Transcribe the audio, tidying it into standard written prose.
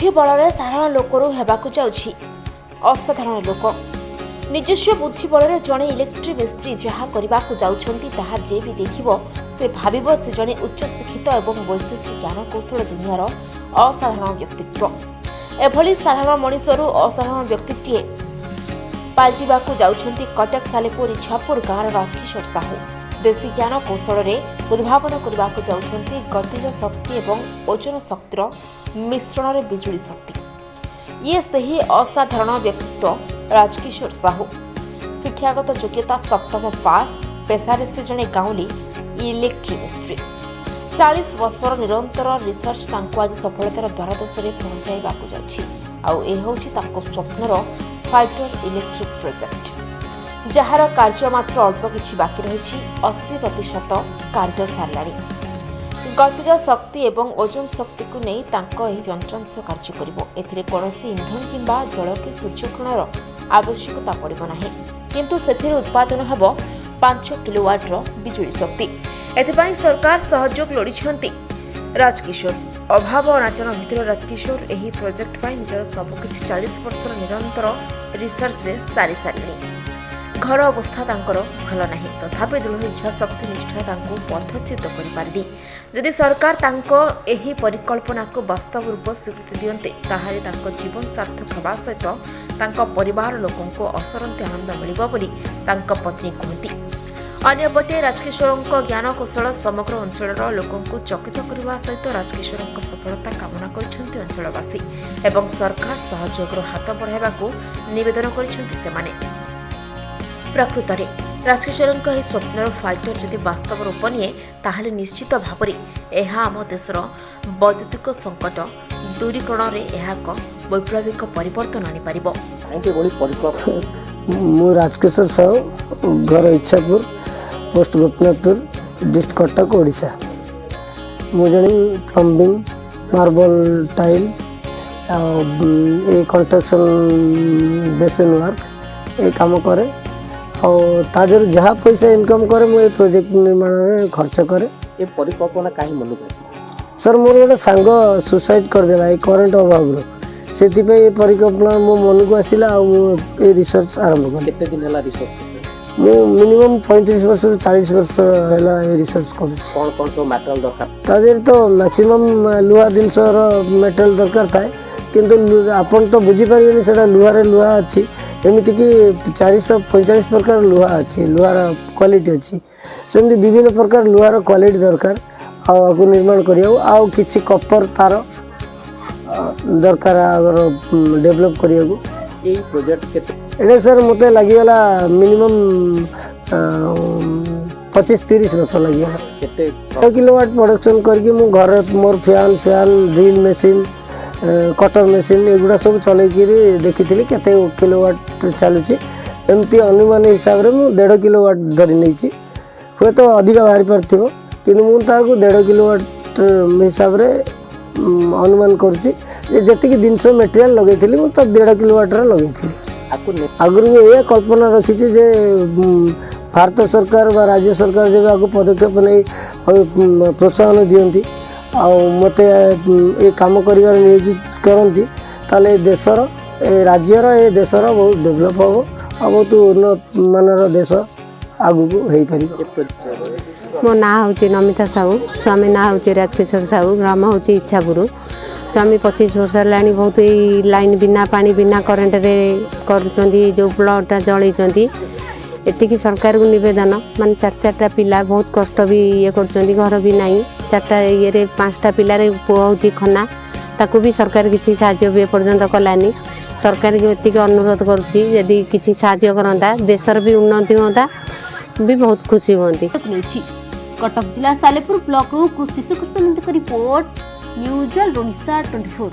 ବୁଦ୍ଧି ବଳରେ ସାଧାରଣ ଲୋକରୁ ହେବାକୁ ଯାଉଛି ଅସାଧାରଣ ଲୋକ। ନିଜସ୍ୱ ବୁଦ୍ଧି ବଳରେ ଜଣେ ଇଲେକ୍ଟ୍ରିକ୍ ମିସ୍ତ୍ରୀ ଯାହା କରିବାକୁ ଯାଉଛନ୍ତି, ତାହା ଯିଏ ବି ଦେଖିବ ସେ ଭାବିବ ସେ ଜଣେ ଉଚ୍ଚଶିକ୍ଷିତ ଏବଂ ବୈଷୟିକ ଜ୍ଞାନକୌଶଳ ଦୁନିଆର ଅସାଧାରଣ ବ୍ୟକ୍ତିତ୍ୱ। ଏଭଳି ସାଧାରଣ ମଣିଷରୁ ଅସାଧାରଣ ବ୍ୟକ୍ତିଟିଏ ପାଲଟିବାକୁ ଯାଉଛନ୍ତି କଟକ ସାଲେପୁର ଇଚ୍ଛାପୁର ଗାଁର ରାଜକିଶୋର ସାହୁ। ଦେଶୀ ଜ୍ଞାନ କୌଶଳରେ ଉଦ୍ଭାବନ କରିବାକୁ ଯାଉଛନ୍ତି ଗତିଜ ଶକ୍ତି ଏବଂ ଓଜନ ଶକ୍ତିର ମିଶ୍ରଣରେ ବିଜୁଳି ଶକ୍ତି। ଇଏ ସେହି ଅସାଧାରଣ ବ୍ୟକ୍ତିତ୍ୱ ରାଜକିଶୋର ସାହୁ। ଶିକ୍ଷାଗତ ଯୋଗ୍ୟତା ସପ୍ତମ ପାସ୍। ପେଶାରେ ସେ ଜଣେ ଗାଉଁଲି ଇଲେକ୍ଟ୍ରିକ୍ ମିସ୍ତ୍ରୀ। 40 ବର୍ଷର ନିରନ୍ତର ରିସର୍ଚ୍ଚ ତାଙ୍କୁ ଆଜି ସଫଳତାର ଦ୍ୱାରଦେଶରେ ପହଞ୍ଚାଇବାକୁ ଯାଉଛି। ଆଉ ଏ ହେଉଛି ତାଙ୍କ ସ୍ୱପ୍ନର ଫାଇଟର ଇଲେକ୍ଟ୍ରିକ୍ ପ୍ରୋଜେକ୍ଟ, ଯାହାର କାର୍ଯ୍ୟ ମାତ୍ର ଅଳ୍ପ କିଛି ବାକି ରହିଛି। 80% କାର୍ଯ୍ୟ ସାରିଲାଣି। ଗତିଜ ଶକ୍ତି ଏବଂ ଓଜନ ଶକ୍ତିକୁ ନେଇ ତାଙ୍କ ଏହି ଯନ୍ତ୍ରାଂଶ କାର୍ଯ୍ୟ କରିବ। ଏଥିରେ କୌଣସି ଇନ୍ଧନ କିମ୍ବା ଜଳ କି ସୂର୍ଯ୍ୟକିରଣର ଆବଶ୍ୟକତା ପଡ଼ିବ ନାହିଁ, କିନ୍ତୁ ସେଥିରେ ଉତ୍ପାଦନ ହେବ 5 କିଲୋୱାଟ୍ର ବିଜୁଳି ଶକ୍ତି। ଏଥିପାଇଁ ସରକାର ସହଯୋଗ ଲୋଡ଼ିଛନ୍ତି ରାଜକିଶୋର। ଅଭାବ ଅନାଟନ ଭିତରେ ରାଜକିଶୋର ଏହି ପ୍ରୋଜେକ୍ଟ ପାଇଁ ନିଜର ସବୁକିଛି 40 ବର୍ଷର ନିରନ୍ତର ରିସର୍ଚ୍ଚରେ ସାରି ସାରିଲେଣି। ଘର ଅବସ୍ଥା ତାଙ୍କର ଭଲ ନାହିଁ, ତଥାପି ଦୃଢ଼ ଇଚ୍ଛାଶକ୍ତି, ନିଷ୍ଠା ତାଙ୍କୁ ପଥଚ୍ୟୁତ କରିପାରିନି। ଯଦି ସରକାର ତାଙ୍କ ଏହି ପରିକଳ୍ପନାକୁ ବାସ୍ତବ ରୂପ ସ୍ୱୀକୃତି ଦିଅନ୍ତେ, ତାହେଲେ ତାଙ୍କ ଜୀବନ ସାର୍ଥକ ହେବା ସହିତ ତାଙ୍କ ପରିବାର ଲୋକଙ୍କୁ ଅସରନ୍ତି ଆନନ୍ଦ ମିଳିବ ବୋଲି ତାଙ୍କ ପତ୍ନୀ କୁହନ୍ତି। ଅନ୍ୟପଟେ ରାଜକିଶୋରଙ୍କ ଜ୍ଞାନକୌଶଳ ସମଗ୍ର ଅଞ୍ଚଳର ଲୋକଙ୍କୁ ଚକିତ କରିବା ସହିତ ରାଜକିଶୋରଙ୍କ ସଫଳତା କାମନା କରିଛନ୍ତି ଅଞ୍ଚଳବାସୀ ଏବଂ ସରକାର ସହଯୋଗର ହାତ ବଢ଼ାଇବାକୁ ନିବେଦନ କରିଛନ୍ତି ସେମାନେ। ପ୍ରକୃତରେ ରାଜକିଶୋରଙ୍କ ଏହି ସ୍ୱପ୍ନର ଫାଇଟର ଯଦି ବାସ୍ତବ ରୂପ ନିଏ, ତାହେଲେ ନିଶ୍ଚିତ ଭାବରେ ଏହା ଆମ ଦେଶର ବୈଦ୍ୟୁତିକ ସଙ୍କଟ ଦୂରୀକରଣରେ ଏହା ଏକ ବୈପ୍ଳବିକ ପରିବର୍ତ୍ତନ ଆଣିପାରିବ। କାହିଁକି ଏଭଳି ପରିକଳ୍ପନା? ମୁଁ ରାଜକିଶୋର ସାହୁ, ଘର ଇଚ୍ଛାପୁର, ପୋଷ୍ଟ ଗୋପୀନାଥପୁର, ଡିଷ୍ଟ୍ରିକ୍ଟ କଟକ, ଓଡ଼ିଶା। ମୁଁ ଜଣେ ପ୍ଲମ୍ବିଂ, ମାର୍ବଲ ଟାଇଲ୍ ଆଉ ଏ କନଷ୍ଟ୍ରକ୍ସନ୍, ବେସିନ୍ ୱାର୍କ ଏ କାମ କରେ। ଆଉ ତା ଦେହରୁ ଯାହା ପଇସା ଇନକମ୍ କରେ, ମୁଁ ଏ ପ୍ରୋଜେକ୍ଟ ନିର୍ମାଣରେ ଖର୍ଚ୍ଚ କରେ। ଏ ପରିକଳ୍ପନା କାହିଁ ମନକୁ ଆସିଲା? ସାର୍, ମୋର ଗୋଟେ ସାଙ୍ଗ ସୁସାଇଡ଼୍ କରିଦେଲା ଏଇ କରେଣ୍ଟ ଅଭାବରୁ। ସେଥିପାଇଁ ଏ ପରିକଳ୍ପନା ମୋ ମନକୁ ଆସିଲା ଆଉ ମୁଁ ଏ ରିସର୍ଚ୍ଚ ଆରମ୍ଭ କଲି। କେତେ ଦିନ ହେଲା ରିସର୍ଚ୍ଚ କରୁଛନ୍ତି? ମୁଁ ମିନିମମ୍ 35 ବର୍ଷରୁ 40 ବର୍ଷ ହେଲା ଏ ରିସର୍ଚ୍ଚ କରୁଛି। କ'ଣ କ'ଣ ସବୁ ମ୍ୟାଟେରିଆଲ ଦରକାର? ତା ଦେହରେ ତ ମ୍ୟାକ୍ସିମମ୍ ଲୁହା ଜିନିଷର ମେଟେରିଆଲ ଦରକାର ଥାଏ, କିନ୍ତୁ ଆପଣ ତ ବୁଝିପାରିବେନି ସେଇଟା ଲୁହାରେ ଲୁହା ଅଛି। ଏମିତିକି 445 ପ୍ରକାର ଲୁହା ଅଛି, ଲୁହାର କ୍ୱାଲିଟି ଅଛି। ସେମିତି ବିଭିନ୍ନ ପ୍ରକାର ଲୁହାର କ୍ୱାଲିଟି ଦରକାର ଆଉ ଆକୁ ନିର୍ମାଣ କରିବାକୁ। ଆଉ କିଛି କପର ତାର ଦରକାର ଆଗର ଡେଭଲପ୍ କରିବାକୁ। ଏଇ ପ୍ରୋଜେକ୍ଟ କେତେ? ଏଇଟା ସାର୍, ମୋତେ ଲାଗିଗଲା ମିନିମମ୍ 25-30 ବର୍ଷ ଲାଗିଗଲା। କେତେ? କିଲୋୱାଟ୍ ପ୍ରଡକ୍ସନ୍ କରିକି ମୁଁ ଘରେ ମୋର fan, drill machine, cutter machine ଏଗୁଡ଼ା ସବୁ ଚଲେଇକିରି ଦେଖିଥିଲି କେତେ କିଲୋୱାଟ୍ ଚାଲୁଛି। ଏମିତି ଅନୁମାନ ହିସାବରେ ମୁଁ 1.5 କିଲୋୱାଟ୍ ଧରି ନେଇଛି। ହୁଏତ ଅଧିକା ବାହାରି ପାରୁଥିବ, କିନ୍ତୁ ମୁଁ ତାହାକୁ 1.5 କିଲୋୱାଟ୍ ହିସାବରେ ଅନୁମାନ କରୁଛି ଯେ ଯେତିକି ଜିନିଷ ମେଟେରିଆଲ୍ ଲଗେଇଥିଲି, ମୁଁ ତ 1.5 କିଲୋୱାଟ୍ର ଲଗେଇଥିଲି। ଆକୁ ଆଗରୁ ମୁଁ ଏଇଆ କଳ୍ପନା ରଖିଛି ଯେ ଭାରତ ସରକାର ବା ରାଜ୍ୟ ସରକାର ଯେବେ ଆକୁ ପଦକ୍ଷେପ ନେଇ ଆଉ ପ୍ରୋତ୍ସାହନ ଦିଅନ୍ତି ଆଉ ମୋତେ ଏ କାମ କରିବାରେ ନିୟୋଜିତ କରନ୍ତି, ତାହେଲେ ଏ ଦେଶର, ଏ ରାଜ୍ୟର, ଏ ଦେଶର ବହୁତ ଡେଭଲପ୍ ହେବ ଆଉ ବହୁତ ଉନ୍ନତ ମାନର ଦେଶ ଆଗକୁ ହେଇପାରିବ। ଏ ପ୍ରୋଜେକ୍ଟ ମୋ ନାଁ ହେଉଛି ନମିତା ସାହୁ, ସ୍ୱାମୀ ନାଁ ହେଉଛି ରାଜକିଶୋର ସାହୁ, ଗ୍ରାମ ହେଉଛି ଇଚ୍ଛାପୁର। ସ୍ୱାମୀ 25 ବର୍ଷ ହେଲାଣି ବହୁତ ଏଇ ଲାଇନ୍ ବିନା, ପାଣି ବିନା, କରେଣ୍ଟରେ କରୁଛନ୍ତି, ଯେଉଁ ପ୍ଲଟ୍ଟା ଜଳେଇଛନ୍ତି। ଏତିକି ସରକାରକୁ ନିବେଦନ, ମାନେ ଚାରି ଚାରିଟା ପିଲା, ବହୁତ କଷ୍ଟ ବି ଇଏ କରୁଛନ୍ତି, ଘର ବି ନାହିଁ। ଚାରିଟା ଇଏରେ ପାଞ୍ଚଟା ପିଲାରେ ପୁଅ ହେଉଛି ଖନା, ତାକୁ ବି ସରକାର କିଛି ସାହାଯ୍ୟ ବି ଏପର୍ଯ୍ୟନ୍ତ କଲାନି। ସରକାରକୁ ଏତିକି ଅନୁରୋଧ କରୁଛି, ଯଦି କିଛି ସାହାଯ୍ୟ କରନ୍ତା, ଦେଶର ବି ଉନ୍ନତି ହୁଅନ୍ତା, ବି ବହୁତ ଖୁସି ହୁଅନ୍ତି। ମିଳୁଛି। କଟକ ଜିଲ୍ଲା ସାଲେପୁର ବ୍ଲକରୁ କୃଷି ଶ୍ରୀକୃଷ୍ଣ ନନ୍ଦୀଙ୍କ ରିପୋର୍ଟ, ନ୍ୟୁଜ୍ ୱାର୍ଲ୍ଡ ଓଡ଼ିଶା 24।